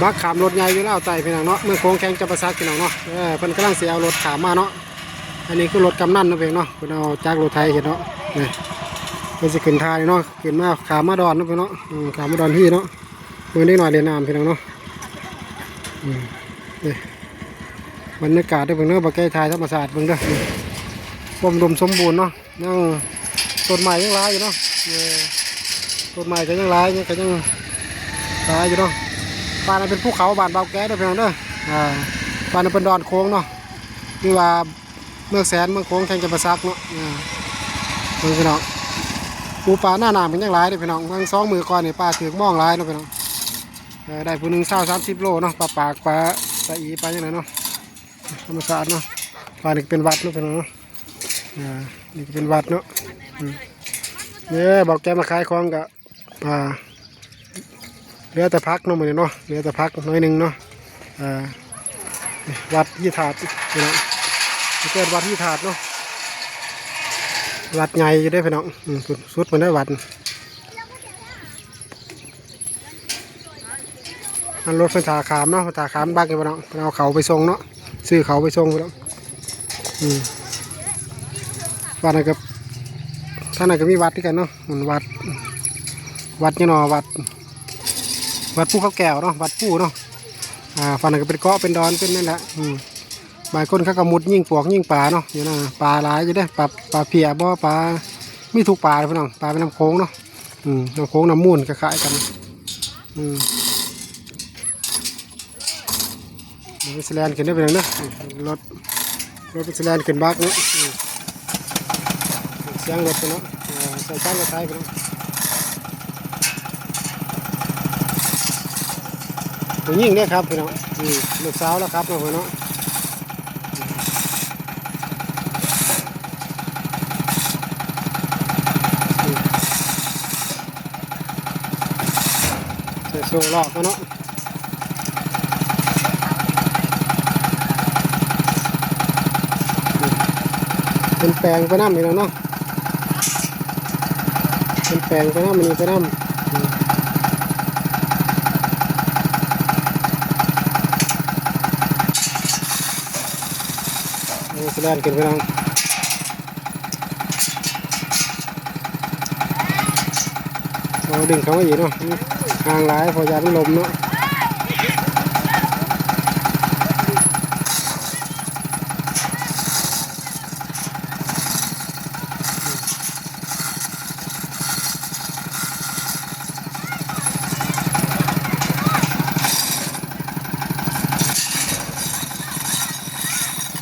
ບັກຂ້າມລົດໃຫຍ່ຢູ່ລາວໃຕ້ພີ່ນ້ອງເນາະ ເມືອງໂຂງແຂວງຈຳປາສັກພີ່ນ້ອງເນາະ. ເອີ ເພິ່ນກຳລັງຊິເອົາລົດຂ້າມມາເນາະ. ອັນນີ້ຄືລົດກຳນັນເນາະພີ່ນ້ອງເນາະ ເພິ່ນເອົາຈັກລົດໄຖເຮັດເນາະ. ນີ້ ເພິ່ນຊິຂຶ້ນທ່ານີ້ເນາະ ຂຶ້ນມາຂ້າມມາດອນເນາະພີ່ນ້ອງເນາະ. ອືມ ຂ້າມມາດອນພີເນາະ. ເບິ່ງເດັກນ້ອຍຫຼິ້ນນ້ຳພີ່ນ້ອງເນາະ. ອືມ ນີ້ ບັນຍາກາດເດີພີ່ນ້ອງເນາະ ບໍ່ແກ້ຖ່າຍທຳມະຊາດເບິ່ງເດີ. ຄວາມອຸດົມສົມບູນເນາະ ຍັງ ຕົ້ນໄມ້ຍັງຫຼາຍຢູ່ເນາະ. ເອີ ຕົ້ນໄມ້ກໍຍັງຫຼາຍ ຍັງ ກໍຍັງຫຼາຍຢູ່ເນາະ. ບ້ານນັ້ນເປັນພູເຂົາ ບ້ານເບົາແກເດີພີ່ນ້ອງເດີ. ອ່າ ບ້ານນັ້ນເປັນດອນໂຂງເນາະ ຫຼືວ່າເມືອງແສນ ເມືອງໂຂງແຂວງຈຳປາສັກເນາະ. ອ່າ ເບິ່ງພີ່ນ້ອງ ປູປາໜ້ານ້ຳມັນຍັງຫຼາຍເດີພີ່ນ້ອງ. ຫວ່າງສອງມື້ກ່ອນນີ້ປາຖືກມອງຫຼາຍເນາະພີ່ນ້ອງ. ເອີ ໄດ້ຜູ້ໜຶ່ງຊາວສາມສິບໂລເນາະ ປາປາກ ປາຕະອີ ປາຫຍັງນັ້ນເນາະ ທຳມະຊາດເນາະ. ບ້ານນີ້ເປັນວັດເນາະພີ່ນ້ອງເນາະ. ອ່າ ນີ້ກໍເປັນວັດເນາະ. ອືມ ເອີ ບອກແກມາຂາຍຂອງກໍ ອ່າ ເຫຼືອແຕ່ຜັກເນາະມື້ນີ້ເນາະ ເຫຼືອແຕ່ຜັກໜ້ອຍໜຶ່ງເນາະ. ອ່າ ວັດຮີທາດພີ່ນ້ອງ ເອີ້ນວັດຮີທາດເນາະ. ວັດໃຫຍ່ຢູ່ເດ້ພີ່ນ້ອງ. ອືມ ສຸດ ສຸດມັນໄດ້ວັດ. ອັນລົດເພິ່ນຖ້າຂ້າມເນາະ ຖ້າຂ້າມບັກຢູ່ພີ່ນ້ອງ ເພິ່ນເອົາເຂົ້າໄປສົ່ງເນາະ ຊື້ເຂົ້າໄປສົ່ງພີ່ນ້ອງ. ອືມ ວັດນັ້ນກໍ ທາງນັ້ນກໍມີວັດຄືກັນເນາະ. ມັນວັດ ວັດຫຍັງເນາະ ວັດ ວັດພູເຂົາແກ້ວເນາະ ວັດພູເນາະ. ອ່າ ຝັ່ງນັ້ນກໍເປັນເກາະເປັນດອນເປັນນັ້ນແຫຼະ. ອືມ ບາງຄົນເຂົາກໍມຸດຍິງປວກຍິງປາເນາະ ຢູ່ນັ້ນ ປາຫຼາຍຢູ່ເດ້ ປາ ປາເພຍບໍ່ ປາ ມີທຸກປາເດ້ພີ່ນ້ອງ ປາແມ່ນ້ຳໂຂງເນາະ. ອືມ ນ້ຳໂຂງນ້ຳມູນຄ້າຍໆກັນ. ອືມ ມັນຊິແລ່ນຂຶ້ນເດ້ພີ່ນ້ອງເດີ. ລົດ ລົດມັນຊິແລ່ນຂຶ້ນບັກເນາະ. ອືມ ສຽງລົດເນາະ ເອີ ສຽງລົດໄຖພີ່ນ້ອງ. ຜູ້ຍິງເດ້ຄັບພີ່ນ້ອງ. ອືມ ລູກສາວລາວຂັບເນາະ ເພິ່ນເນາະ. ໃສ່ໂສ້ລອກເນາະ. ເປັນແປງໄປນຳນີ້ແຫຼະເນາະ ເປັນແປງໄປນຳ ອັນນີ້ໄປນຳ. ເອີ ຊິແລ່ນຂຶ້ນໄປນຳ. ໂອ້ ດຶງເຂົ້າມາອີກເນາະ ຫ່າງຫຼາຍ ເພາະຢ້ານມັນລົ້ມເນາະ.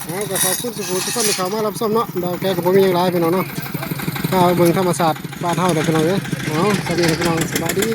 ເອົາ ກໍຂອບຄຸນສູ່ຜູ້ທຸກຄົນທີ່ເຂົ້າມາຮັບຊົມເນາະ. ບ່າວແກກໍບໍ່ມີຫຍັງຫຼາຍພີ່ນ້ອງເນາະ ພາໄປເບິ່ງທຳມະຊາດບ້ານເຮົາເດີພີ່ນ້ອງເອີຍ. ເອົາ ສະບາຍດີພີ່ນ້ອງ ສະບາຍດີ.